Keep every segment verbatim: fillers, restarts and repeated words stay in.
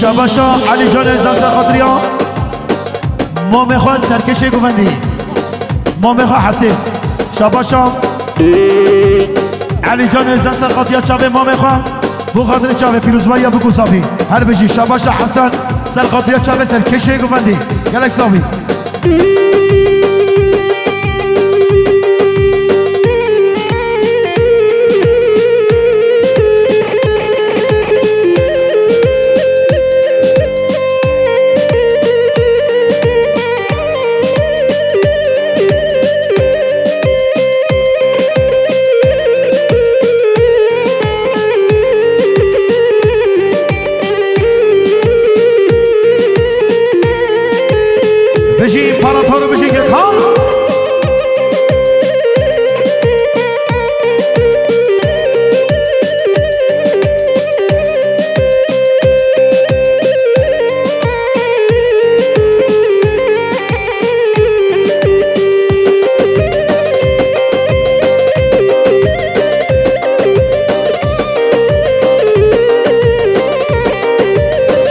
Şabaşa Elî Can Êzden ser xatiriya mamê xwe serkêşê govendî. Mamê xwe Hesê. Şabaşa Elî Can Êzden ser xatiriya çavê mamê xwe. Bo xatirê çavê pîrozbahiya bikû savî. Her bijî. Şabaşa Hesen ser xatiriya çavê serkêşê govendî. Gelek savî. Bijî Împarator, bijî Gökhan.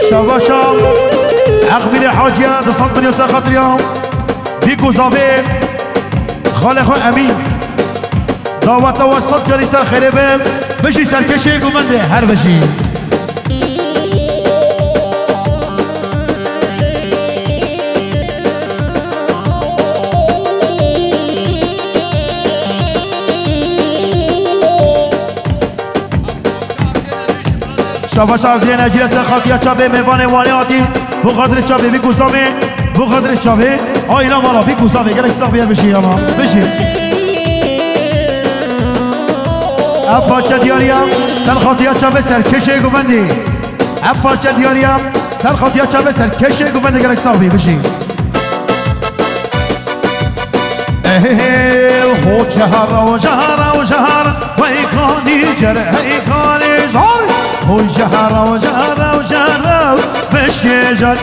Şabaşa Ekbîrê Haciye, di sed milyon ser xatiriya bîk û zavê xalê xwe Emîn. Daweta we sed carî ser xêrê be. Bijî serkêşê govendê, her bijî. Şabaşa Evdiyê Necîre ser xatiriya çavê mêvanê Wanê hatî. Bo xatirê çavê bîk û zavê. Bo xatirê çavê aîla mala bîk û zavê. Gelek sax bî, her bijî yana. Bijî. Ev parçe diyariya ser xatiriya çavê serkêşê govendî. Ev parçe diyariya ser xatiriya çavê serkêşê govendî. Gelek sax bî, bijî. Ehe, ho cehara, ho cehara, ho cehara, wey kanî cer, hey kanî car. Ho cehara, ho cehara, ho cehara, meşkê car.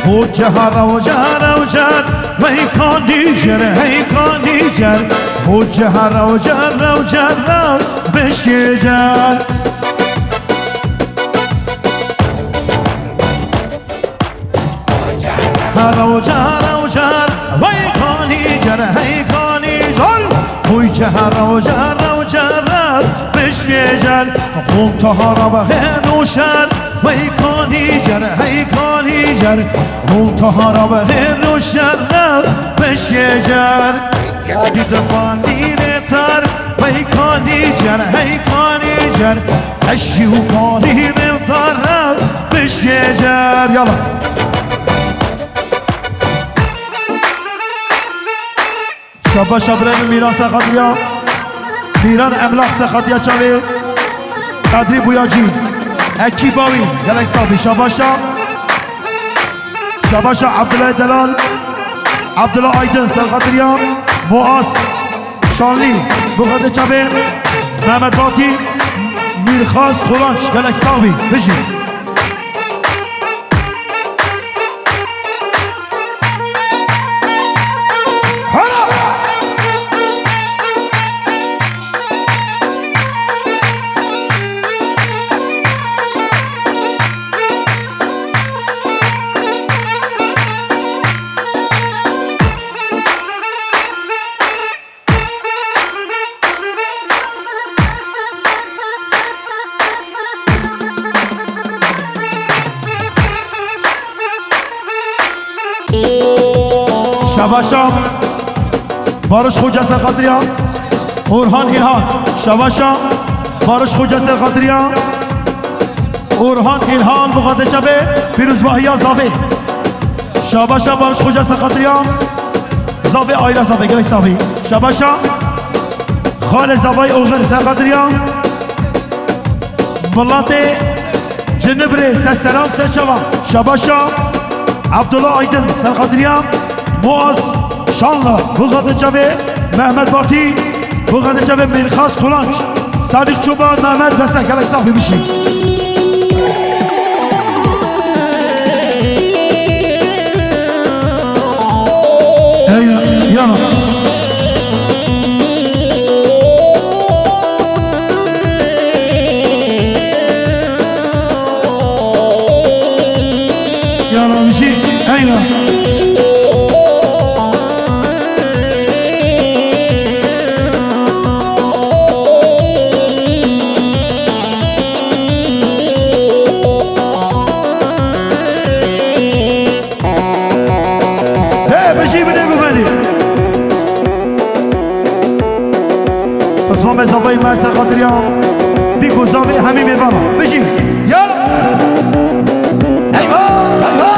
Ho cehara, ho cehara, ho cehara, wey kanî cer, hey kanî cer. Ho cehara, ho cehara, ho cehara, meşkê car. Hera û car û car, wey kanî cer, hey kanî car. Oy ke hera û car û car, bişkê cer. Hûn tahara be hên û şer, wey kanî cer, hey kanî cer. Hûn tahara be hên û şer, bişkê cer. Yadî de bandî lê tar, wey kanî cer, hey kanî cer. Eşî û kanî lê tar, bişkê cer. Yala. Şabaşa birayê min Mîran Sexatriya. Mîran Emlak Sexatriya çavê. Kadrî Buyacî. Ekîba wî. Gelek sax bî. Şabaşa. Şabaşa Abdullah Delal. Abdullah Aydın Sexatriya. Muaz Şanlî. Bo xatirê çavê. Mehmet Batî. Mîrxas Xulanç. Gelek sax bî. Bijî. Şabaşa Barış Xoca Sexatriya. Orhan İlhan. Şabaşa Barış Xoca Sexatriya. Orhan İlhan, bo xatirê çavê pîrozbahiya zavê. Şabaşa Barış Xoca Sexatriya. Zavê, aîla zavê, gelek sax bî. Şabaşa xalê zavayî oxir Sexatriya. Miletê Cinibrê, ser selam, ser çava. Şabaşa Abdullah Aydın Sexatriya. Muaz Şanlı, bo xatirê çavê Mehmet Batî. Bo xatirê çavê Mîrxas Xulanç. Sadiq Çoban, Mehmet Besek, gelek sax bî, bijî. Ey, yana. He, bijî binê guvenî. Qisma mezavayî merse xatiriya. Bî ku zavê hemî mêvana. Bijî. Yala. Eyvah, eyvah.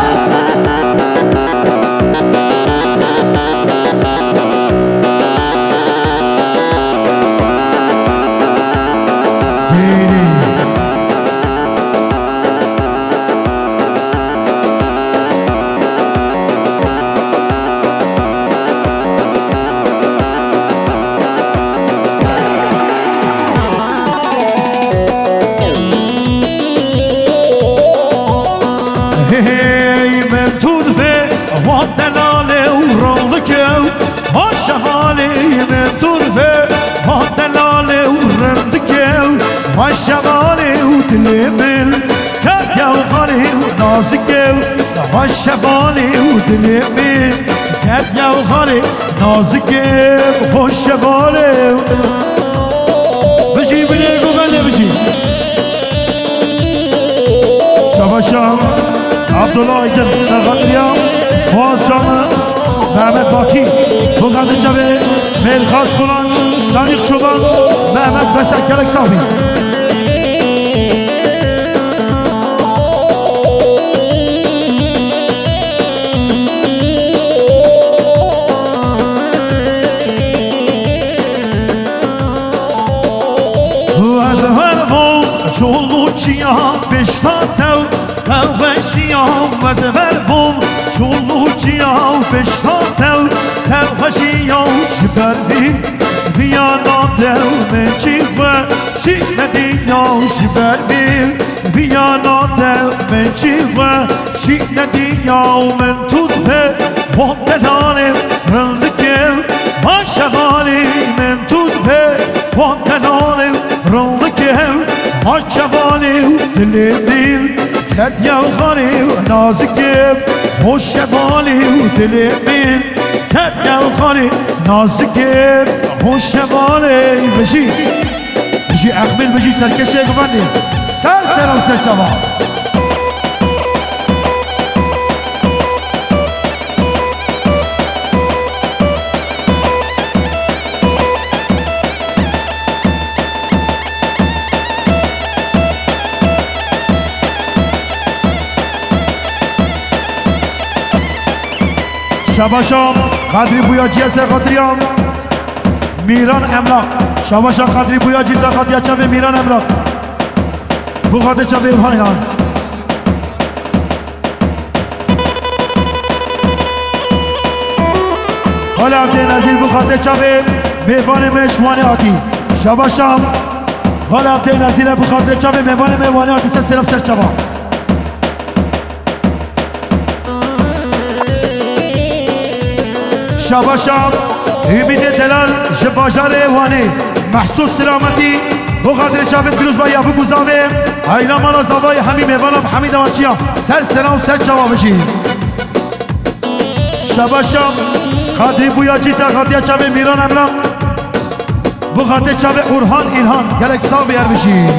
Hey, min tu divê, wan delalê û rindikê û, wan şevalê, min tu divê, wan delalê û rindikê û, wan şevalê û dilê min, ketiye û xalê û nazikê û, wan şevalê û dilê min, ketiye û xalê, nazikê û, wan şevalê û. Bijî binê guvenê bijî. Şabaşa Abdullah Aydın, Serxatiriya, Boğaz Canlı, Mehmet Baki, Bugadi Çabe, Melxas Bulanç, Sadiq Çoban, Mehmet Vesak, gelek sax bî. Ez ver bûm çolûçiya pişta tew, tew xweşiya ez ver bûm çolûçiya pişta tew, tew xweşiya ji ber vî viyana tew min çi xweşî nediya ji ber vî viyana tew min çi xweşî nediya û min tu divê wan delalê rindikê û wan şevalê min tu divê wan delalê rindikê û wan şevalê û dilê min ketiye û xalê û nazikê û şevalê û dilê min ketiye û xalê nazikê û şevalê bijî. Bijî Ehmîl, bijî serkeşê guvendê. Ser seran ser çava. Şabaşa Kadrî Buyacî ye ser xatiriya Mîran Emlak. Şabaşa Kadrî Buyacî ser xatiriya çavê Mîran Emlak. Bu xatê çavê Orhan İnan. Xalê Evdê Nezîr bu xatê çavê mêvanê me ji Wanê hatî. Şabaşa Xalê Evdê Nezîr e bu xatê çavê mêvanê me Wanê hatî ser seran ser çava. Şabaşa Ümîdê Delal ji bajarê Wanê. Mehsûs Selametî, bu xatirê çavê Pirûzbay ya bûk û zavê, Heyla mala zavayê hemî mêvana bi hemî dewaçiya. Ser seran ser çava bijî. Şabaşa Kadrî Buyacî ser xatiya çavê Mîran Emlak. Bu xatê çavê Orhan İlhan, gelek sax bî her bijî.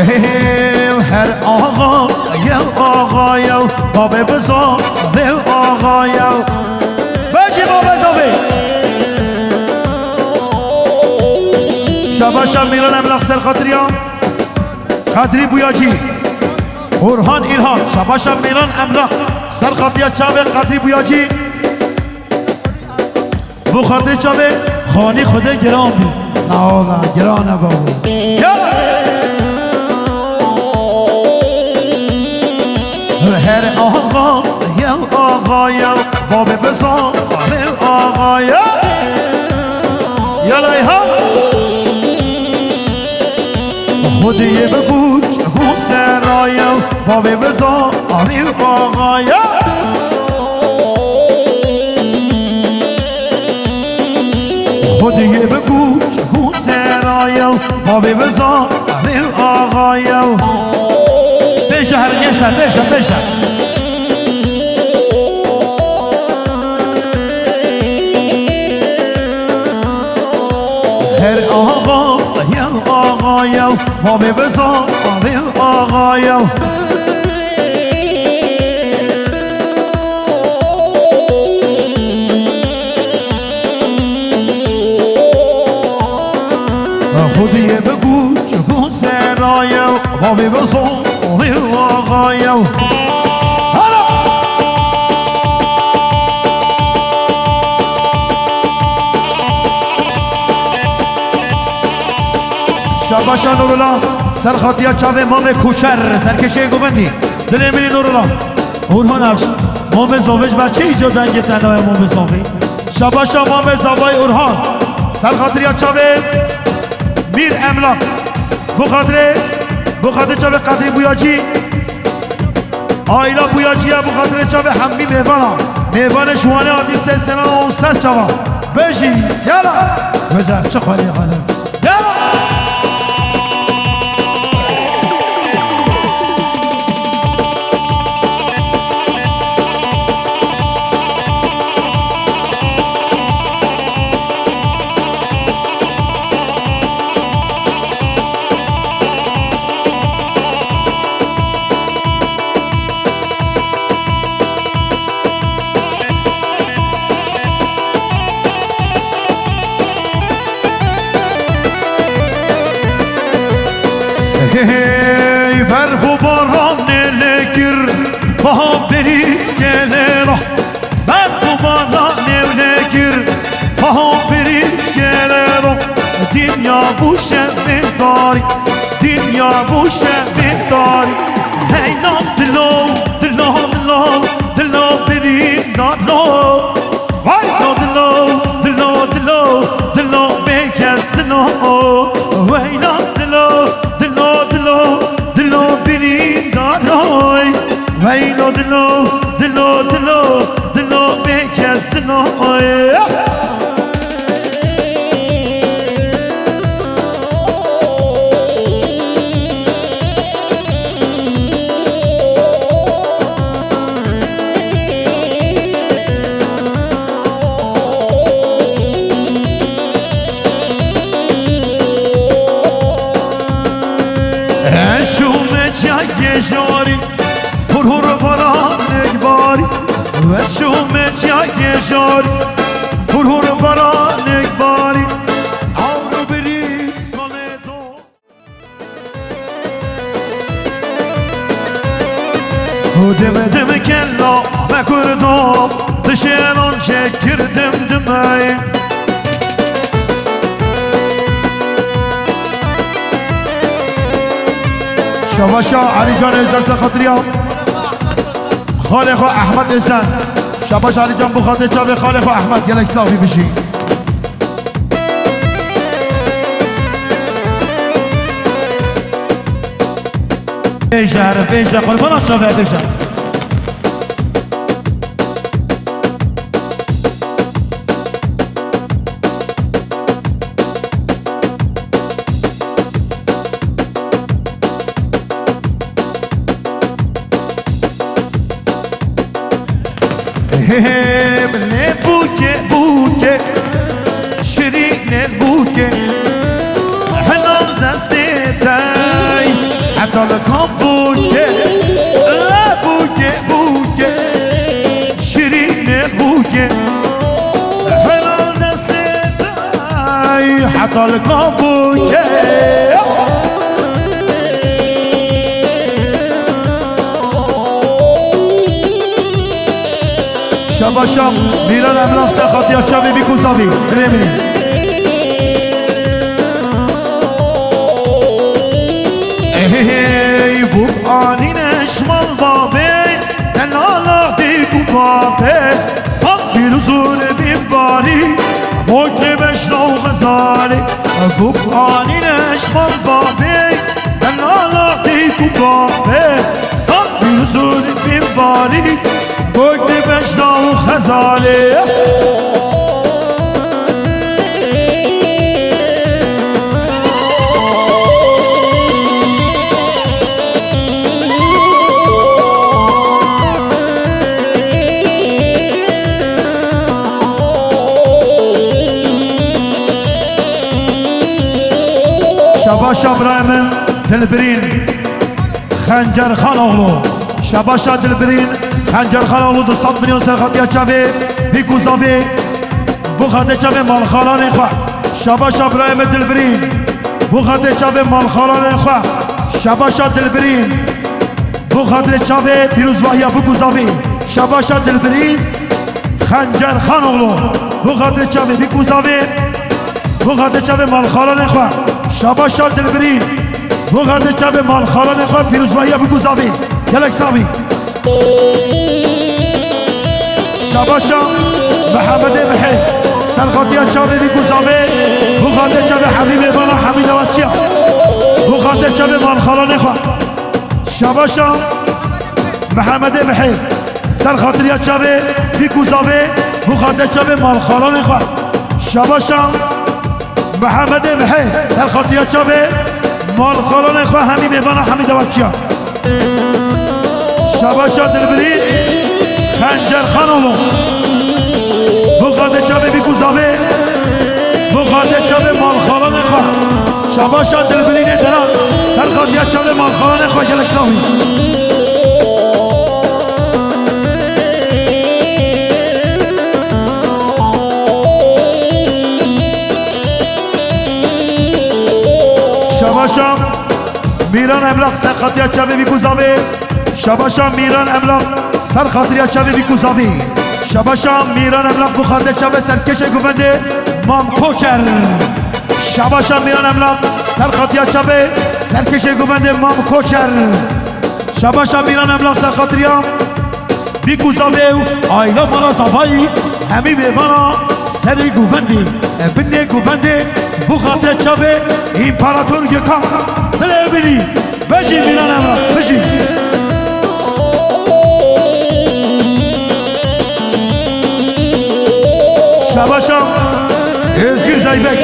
Ew her axa yew axa yew, babê bizan vê axa yew. Bejî babê zavê. Şabaşa Mîran Emlak ser xatiriya Kadrî Buyacî. Orhan İlhan, şabaşa Mîran Emlak. Ser xatiya çavê Kadrî Buyacî. Bu xatirê çavê xanî Xwedê giran bî. Na ola, giran e babo. Ya! Her axa yew axa yew, babê bizan vê axa yew. Yalay ha! Xwediyê bi guç hûn sera yew, babê bizan vê axa yew. Xwediyê bi guç hûn sera Avê bizan, avê axa ye. Bêje her gençler, bêje, bêje. Her axa ye, axa ye. Avê bizan, avê axa ye. Xwediyê bi guç bû seraye, bavê bi zor axa ye. Hala! Şabaşa Nurullah, ser xatiya çavê mamê Koçer, serkêşeyê govendî. Dilê min î Nurullah. Orhan Avş, mamê Zavê ji ber çi îca dengê te naye mamê Zavê? Şabaşa mamê Zavay Orhan. Ser xatiriya çavê Mîr Emlak. Bu xatirê, bu xatirê çavê Qedrî Buyacî. Ayla Buyacî ye, bu xatirê çavê hemî mêvana. Mêvanê ji Wanê hatî ser sena û ser çava. Bejî, yala. Becer, çi xalê xalê. Yala. Hey, berf û baranê lê kir, baha berîz gelera. Berf û baranê lê kir, baha berîz gelera. Dinya bû şevê tarî, dinya bû şevê tarî. Hey, nan dilo, dilo, dilo, dilo birîndar lo. Vay lo dilo, dilo, dilo, dilo bêkesino. Vay lo dilo, dilo, dilo, dilo birîndaroy. Vay lo dilo, dilo, dilo, dilo bêkesino. Eşû me çiyayê jarî, hur hur baranek barî. Eşû me çiyayê jarî, hur hur baranek barî. Awro birîz kalê do. Dim dim kella me kurdo, dişêran çekir dim dimey. Şabaşa Elîcan Özel ser xatiriya xalê xwe Ehmed Özen. Şabaş Elîcan, bu xatirê çavê xalê xwe Ehmed, gelek sax bî, bijî. Bêje, bêje, qurbana çavê bêje. Hê, hê, hê, lê bûke, bûke, şirîne bûke, helal destê te, heta li ka bûke, lê bûke, bûke, şirîne bûke, helal destê te, heta li ka bûke. Şabaşa Mîran Emlak ser xatiya çavê bî ku zavî. Dilê min î. Ey, bûk anîne ji mal babê, delala dîk û babê, saf pîrozûn bîn barî, bokê bejna û xezalê, bûk anîne ji mal babê, delala dîk û babê, saf pîrozûn bîn barî, bokê bejna û xezalê. Şabaşa birayê min Dilbirîn Xencerxanoğlu. Şabaşa Dilbirîn Xencerxanoğlu du sed milyon serxatiya çavê bîk û zavê. Bo xatirê çavê malxalanê xwe. Şabaşa birayê min Dilbirîn. Bo xatirê çavê malxalanê xwe. Şabaşa Dilbirîn. Bo xatirê çavê pîrozbahiya bîk û zavê. Şabaşa Dilbirîn Xencerxanoğlu. Bo xatirê çavê bîk û zavê. Bo xatirê çavê malxalanê xwe. Şabaşa Dilbirîn. Bo xatirê çavê malxalanê xwe pîrozbahiya bîk û zavê. Gelek sax bî. Şabaşa Mihemedê Mihê. Serxatiya çavê bîk û zavê. Bo xatirê çavê Hemî Mêvana Hemî Dawaçiya. Bo xatirê çavê malxalanê xwe. Şabaşa Mihemedê Mihê. Serxatiriya çavê bîk û zavê. Bo xatirê çavê malxalanê xwe. Şabaşa Mihemedê Mihê. Serxatiriya çavê malxalanê xwe Hemî Mêvana Hemî Dawaçiya. Şabaşa Dilbirî Xencerxanoğlu. Bo xatirê çavê bîk û zavê. Bo xatirê çavê malxalanê xwe. Şabaşa Dilbirînê dera. Serxatiya çavê malxalanê xwe gelek sax bî. Şabaşa Mîran Emlak serxatiya çavê bîk û zavê. Şabaşa Mîran Emlak serxatiriya çavê bîk û zavê. Şabaşa Mîran Emlak bo xatirê çavê serkêşê guvendê Mam Koçer. Şabaşa Mîran Emlak serxatiya çavê serkêşê guvendê Mam Koçer. Şabaşa Mîran Emlak serxatiriya bîk û zavê û aîla mala zavayî Hemî Mêvana serê guvendê, e, binê guvendê bo xatirê çavê împarator Gökhan. Bilê binî, bijî Mîran Emlak, bijî. Şabaşa Özgür Zeybek,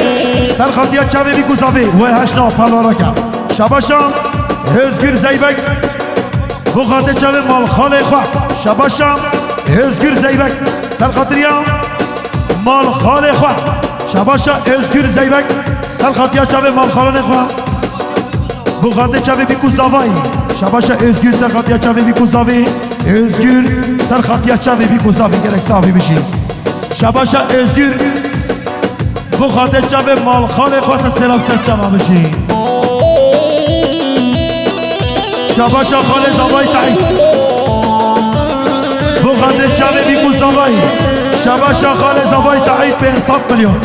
serxatiya çavê bîk û zavê, wê heşna paloraka. Şabaşa Özgür Zeybek, bo xatirê çavê malxalê xwe. Şabaşa Özgür Zeybek, serxatiriya malxalê xwe. Şabaşa Özgür Zeybek, serxatiya çavê malxalanê xwe. Bo xatirê çavê bîk û zavayî. Şabaşa Özgür serxatiya çavê bîk û zavê. Özgür serxatiya çavê bîk û zavê. Gelek sax bî, bijî. Şabaşa Özgür. Bo xatirê çavê malxalê xwe se selam ser çava bijî. Şabaşa xalê zavayî Seîd. Bo xatirê çavê bîk û zavayî. Şabaşa xalê zavayî Seîd pênc sed milyon.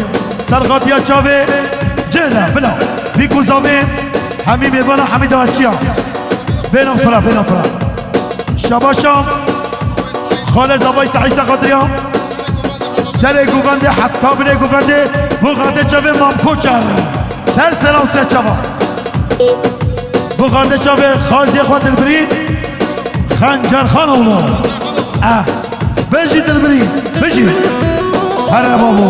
Serxatiya çavê cêde bila. Bîk û zavê Hemî Mêvana Hemî Dawaçiya. Bêna fira, bêna fira. Şabaşa xalê zavayî Seîd serxatiriya. Serê guvendê heta binê guvendê. Bo xatirê çavê Mam Koçer. Ser selam ser çava. Bo xatirê çavê xalzê xwe Dilbirî Xencerxanoğlu. Eh, bijî Dilbirî, bijî. Here babo.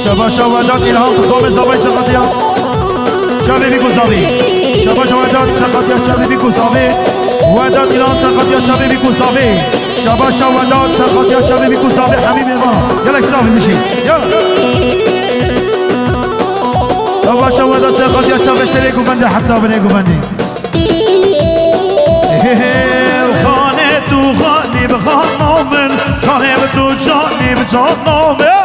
Şabaşa Vedat İlhan, Samê Zavay Serxatiya. Çavê bîk û zavê. Şabaşa Vedat Serxatiya çavê bîk û zavê. Vedat İlhan Serxatiya çavê bîk û zavê. Şabaşa Vedat Serxatiya çavê bîk û zavê. Hemî Mêvan. Gelek sax bî, bijî. Ya. Şabaşa Vedat Serxatiya çavê serê guvendê heta binê guvendê. Xanê tu xanî bi xana min, xanê bi tu canî bi cana min.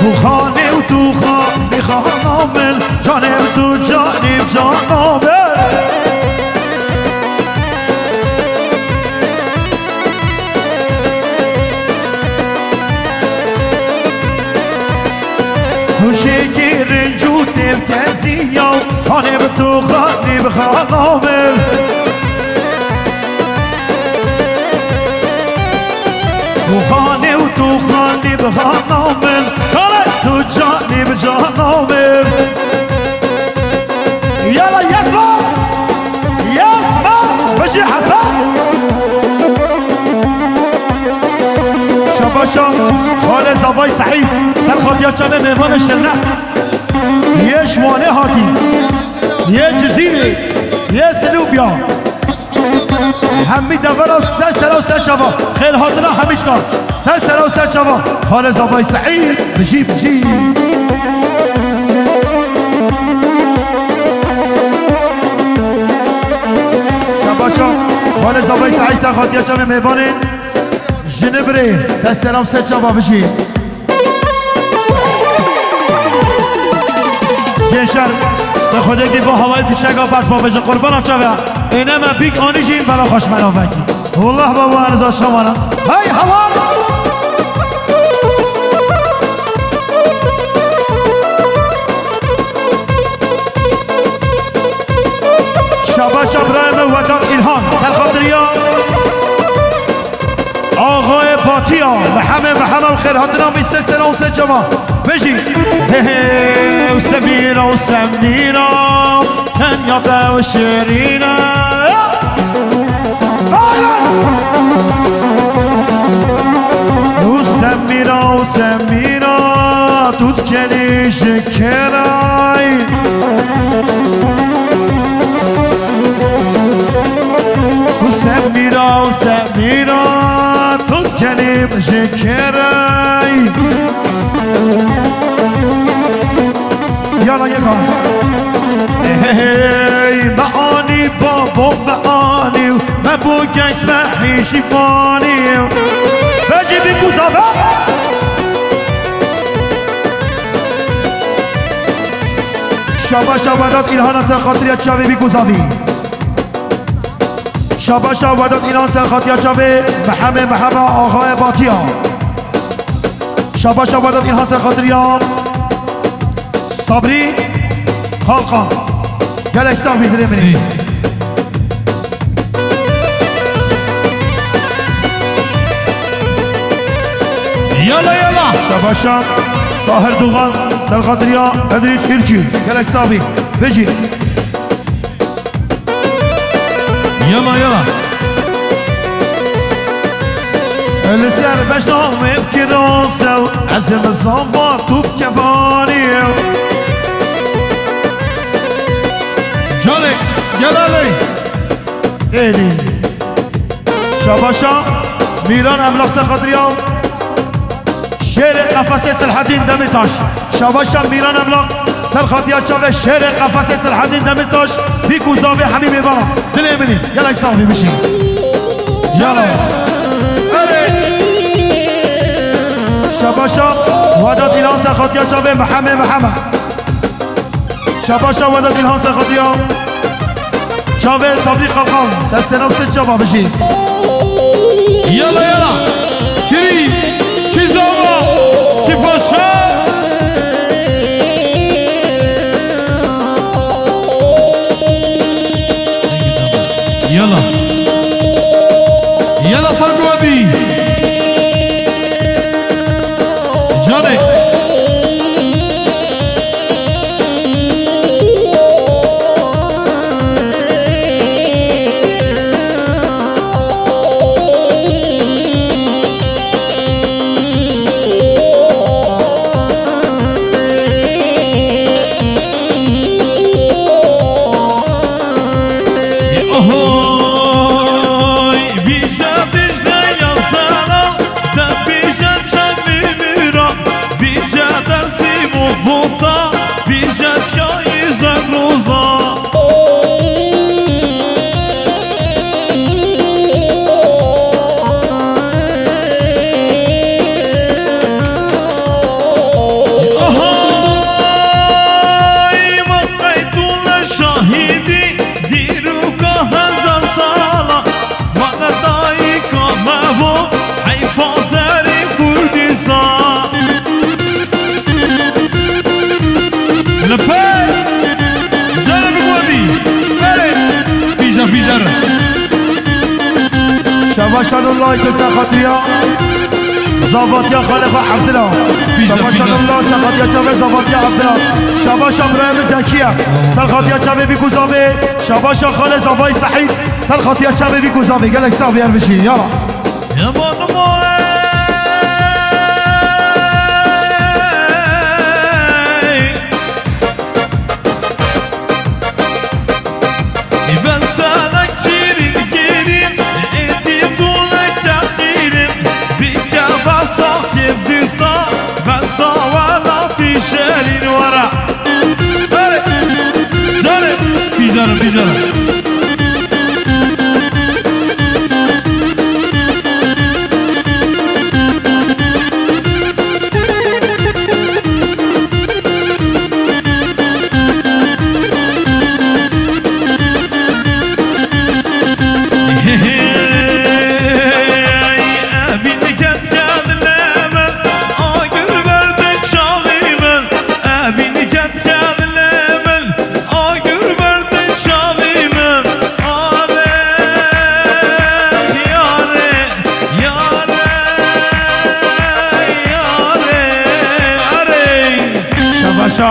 Tu xanê û tu xanî xana min, canê bi tu canî bi cana min. Huşê kê rinc û têvkeziya, xanê bi tu xanî bi xana min. Tu xanê û tu xanî bi xana min, xanê tu canî bi cana min. Yala, yes, ma! Yes, ma! Hesen. Şabaşa Xalê Zavay Seîd, ser xatiya çavê mêvanê Şirnex. Yê ji Wanê hatî, yê Cizîrê, yê Silûbiya. Hemî devera ser sera û ser çava. Xêrhatina hemî çika. Ser sera û ser çava. Xalê Zavay Seîd, bijî, bijî. Şabaşa Xalê Zavay Seîd, ser xatiya çavê mêvanê Jinibirê. Ser sera û ser çava, bijî. Gençler, te xwedekî bo hawayê fîşeka bes babê ji qurbana çave. Êne me bîk anî jî bela xweş me navekî. Wallah baba, ez aşamana. Hey, hawar! Şabaşa birayê me Vedat Îlhan, ser xatiriya. Axayê Patiya, Mehemê Mehema û xêrhatina wî ser sera û ser çava. Bijî. He he, û Semîra, û Semîra, tenya te û şirîn e. Û Semîra, û Semîra, tu dikelî ji kerayî. Û Semîra, û Semîra, tu dikelî ji kerayî. Yala yeka. Hey, me anî babo, me anî, me bo genç, me hîşî fanî. Bejî bî ku zave. Şabaşa Vedat Îlhana ser xatiriya çavê bî ku zavî. Şabaşa Vedat Îlhan ser xatiriya çavê Mehemê Mehema Axayê Batiya. Şabaşa Vedat Îlhan ser xatiriya Sabrî Kalkan. Gelek sax bî dilê min. Sî. Yala, yala. Şabaşa Tahir Doğan ser xatiriya Edrîs Ürkü. Gelek sax bî. Bijî. Yala, yala. Li ser beşna me kiroz ew, ez ê min zava tu kevanî ew. Canê, gel alê. Êdî. Şabaşa Mîran Emlak ser xatiriya. Şêrê qefesê Selhedîn Demirtaş. Şabaşa Mîran Emlak, ser xatiya çavê şêrê qefesê Selhedîn Demirtaş, bîk û zavê hemî mêvana. Dilê min î, gelek sax bî, bişî. Yala. Erê. Şabaşa Vedat Îlhan, ser xatiya çavê Mehemê Meheme. Şabaşa Vedat Îlhan, ser xatiya çavê Sabrî Kalkan, ser sera û ser çava, bijî. Yala, yala. Kirî, kî zava, kî paşa. Yala. Yala Sargodî. Canê. Ohoy, vîja Dicle ya Zara, de vîja Çemî Mîra, vîja Dersim û Buxta, vîja Çayî Zebroza. Ahay, ma qey tu ne şahidî, dîroka hezar sala, wele dayika me bo, heyfa zerê Kurdistan. Li pey. Canê min godî. Erê. Pîja, pîja re. Şabaş Abdullah, tu ser xatiriya Zavatiya xalê xwe Evdila. Şabaşa Nurla, ser xatiya çavê Zavatiya Evdila. Şabaşa birayê min Zekiye. Ser xatiya çavê vî ku zavê. Şabaşa xalê zavayî Sehîd. Ser xatiya çavê vî ku zavê. Gelek sax bî, her bijî. Yala. Yaman vay. Ben sana kirin kirin, eti dule kakirin, bir kaba sahip dista, ben savala pişerin vara. Dale, dale, pijara, pijara. Şabaşa.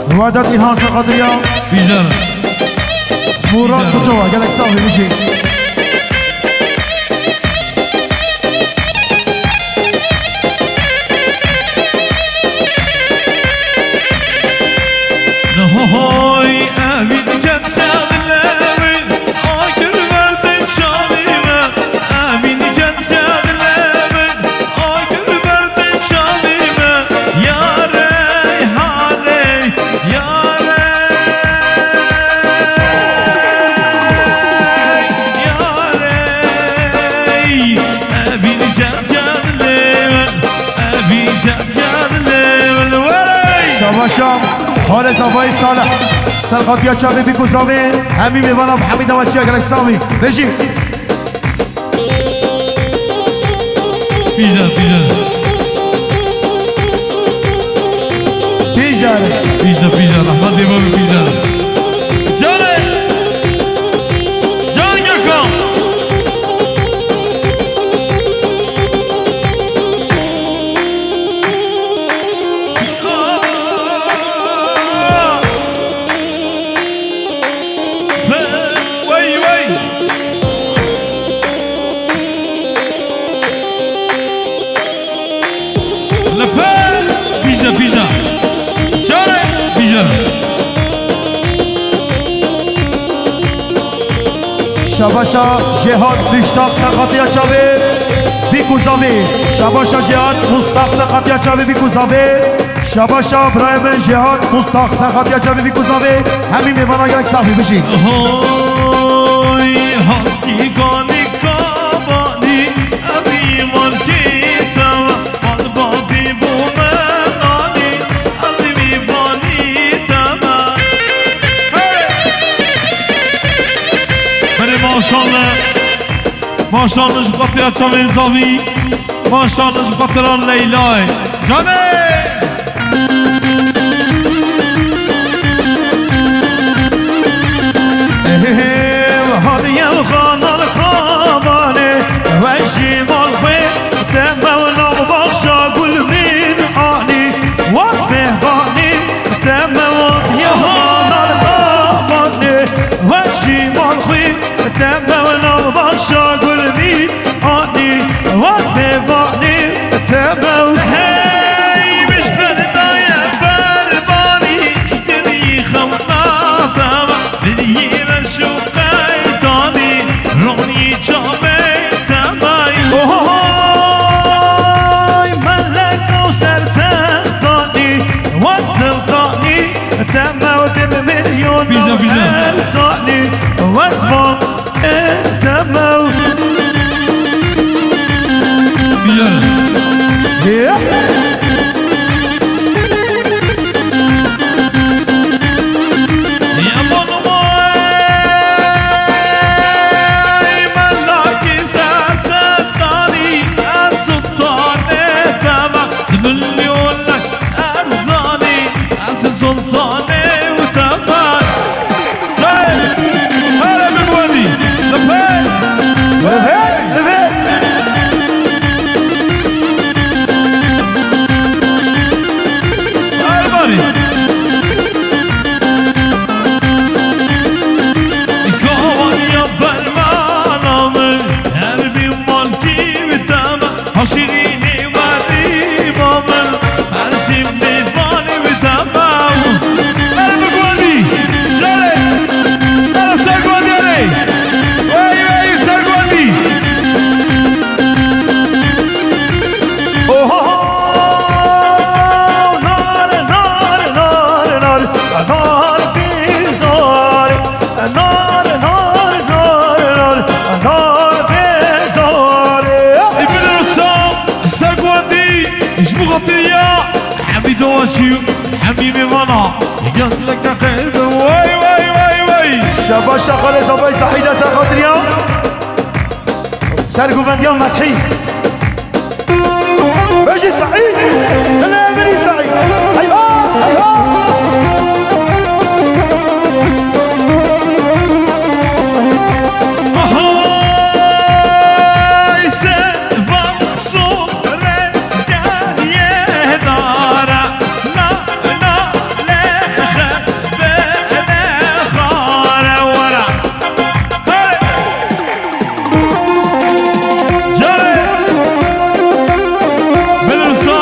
Wedat Îlhan Seqadriya. Pîjer. Murat Pîjer. Kuçova, gelek sax bî, bijî. Nihoy evîn ket kevlewin, agir verdin çavî me. Evîn ket kevlewin, agir verdin çavî me. Yarey, harey, yarey, yarey. Evîn ket kevlewin, evîn ket kevlewin. Werey! Şabaşa, xalê zavayî Salih. Ser xatiya çavê vî ku zavê, hemî mêvana bi hemî dawa çiya gelek sax bî. Bijî. Pîjer, pîjer. Pîjer. Pîjer, pîjer. Rehmet dê bavê pîjer. Canê. Can Gökhan. Wey, wey. Lepe. Pîje, pîje. Çare. Pîje. Şabaşa Jêhat Muştak ser xatiya çavê vî ku zavê. Şabaşa Jêhat Muştak ser xatiya çavê vî ku zavê. Şabaşa birayê min Jêhat Muştak ser xatiya çavê vî ku zavê. Hemî mêvana gelek sax bî, bijî. Hoy, hatî ganî kabanî, evî malkî te ve, malbatî bû me nanî, ez vî banî te ve. Hey! Belê, maşallah. Maşallah ji xatiya çavên zavî. Maşallah ji xatira Leylayê. Canê! Ev hadiye xanal kabanê, we ji mal xwe te mewna baxşa gul min anî, waz mehvanî te mewna xanal kabanê, we ji mal xwe te mewna baxşa gul min anî, waz mehvanî te mew. Hey, mişbel daye berbanî, girî xewna te me. Dilî reş û qeytanî, ronî çavê te may. Ohoy, melek ew ser textanî, wesl tanî, te me û dim milyon Pîje, pîje. Elsanî, wesvan, e, te me û. Pîje. Yeah. Çiyo, hemî mêvana, gelek teqe, way, way, way, way. Şabaş, şaxalê Zafay Saîd e, ser xatiriya. Ser guvendiya Methî. Bejî Saîd. Dilê min î Saîd. Eyvah, eyvah. Aha, îse van sure geriye dara. Na, na, le, xe, be, ne, xare, wara. Hey! Canê! Bilirsa,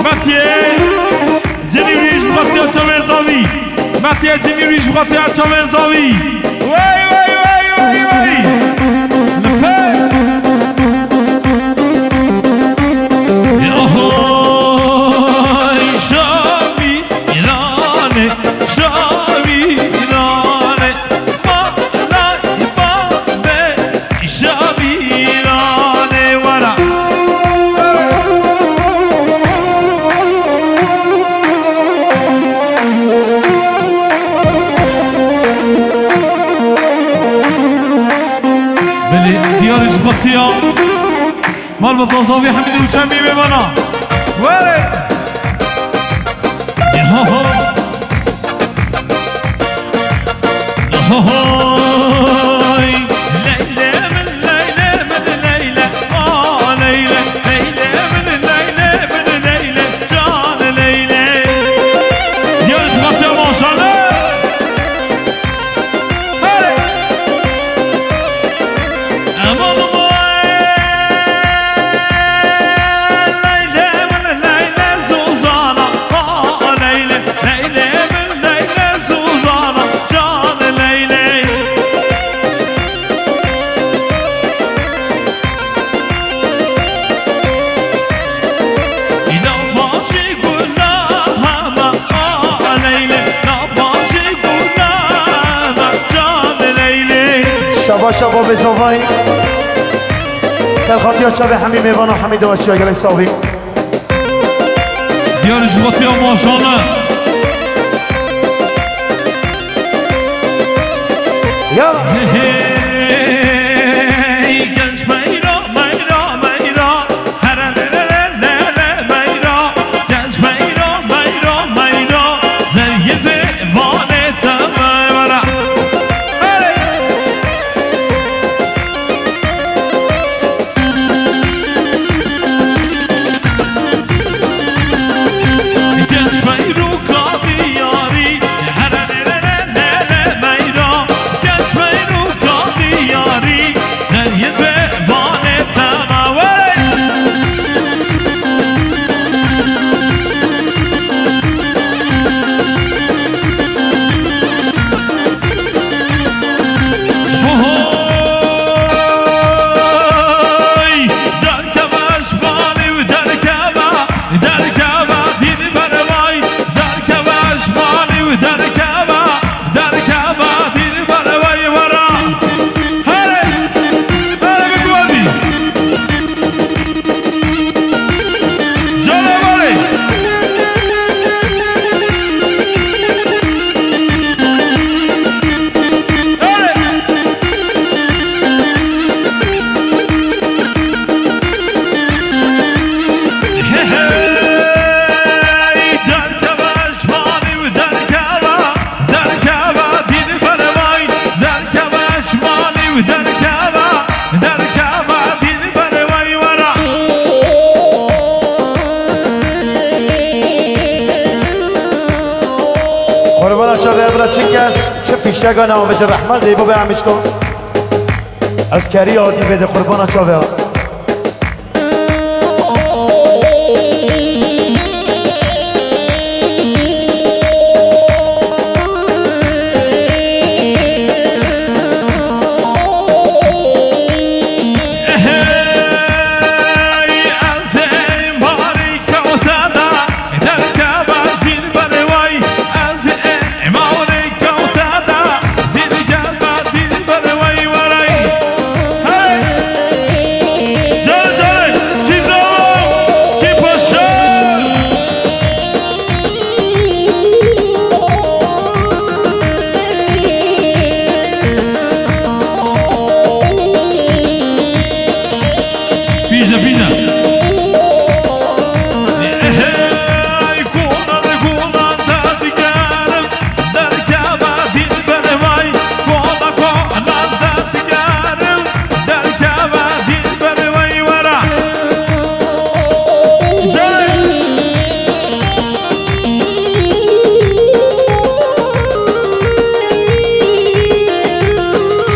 Metiye, cinî wî ji xatiya çavê zavî. Metiye, cinî wî ji xatiya çavê zavî. Wey, wey, wey, wey, wey! Life! Yahoy, şavî! Îranê, şavîranê, malay bavê şavîranê wera. Belê, diyar ji xwe tiya. Malbata Zavî Hemîd û Çemî mêvana. Were! Yahoho! Yahohoy! Leylê min, leylê min, leylê, a leylê, leylê min, leylê min, leylê, can leylê. Yaş Fatya maşallah! Şaba şaba bê zavay. Ser xatiya çavê hemî mêvana hemî dewa çiya gelek savî. Diyar ji xatiya maşallah. Ya. Hey, hey, genç meyra, meyra, meyra. Here le, le, le, le, le, meyra. Genç meyra, meyra, meyra. Zergizê vanê te meyra. Hey. Genç meyruka diyarî, here le le le le le meyra. Genç meyruka diyarî, deriyê zevanê tema were. Hohoy! Derkeve ji balê û derkeve, derkeve dîlber vay, derkeve ji balê û derkeve, derkeve dîlber vay wera. Hele! Hele bi guhê bî. Canavarê! Hey! Hey, hey! Derkeve ji balê û derkeve, derkeve dîlber vay, derkeve ji balê û derkeve, derkeve dîlber vay wera. Qurbana çavê bira çi kes, çi fîşega navê ji rehmel dê bibe em çiton. Ez kerî adî vê de qurbana çavê.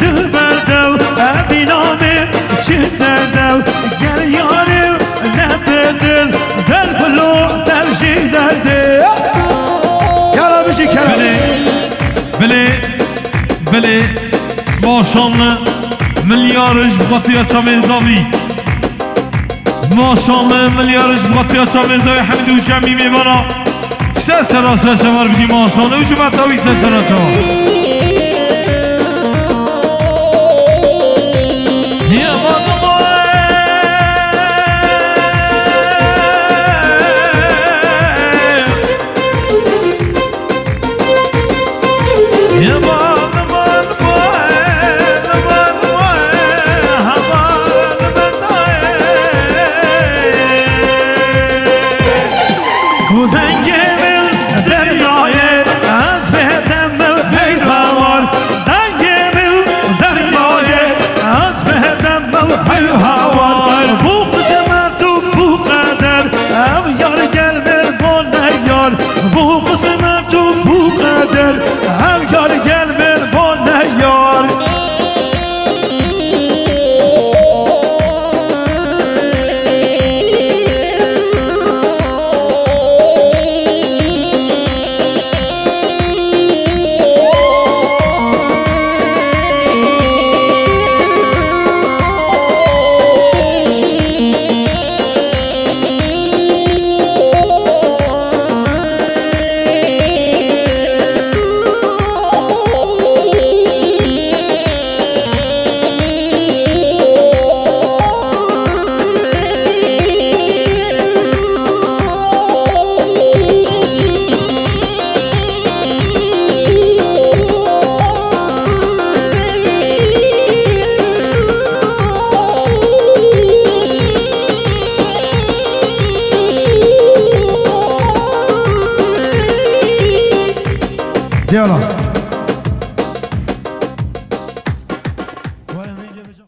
dil, dil berdew, evî namê çi derdew, gel yarê nebê dil, dil bilo dev jî derdê. Yara bijî kerem. Belê, belê, belê, maşallah, milyar ji xwetiya çavên zavî. Maşallah, milyar ji xwetiya çavên zavî Hemîd û Cemî mêvana. Ser sera ser çavar bidî maşallah û cimata wî ser sera çavar. Ku dengê min deryayê, ez bêdem û hey hawar. Dengê min deryayê, ez bêdem û hey hawar. Bu qismet û bu qeder, ev yar gel min bo neyar. Bu qismet û bu qeder, ev yar gel min bo neyar. Diyala.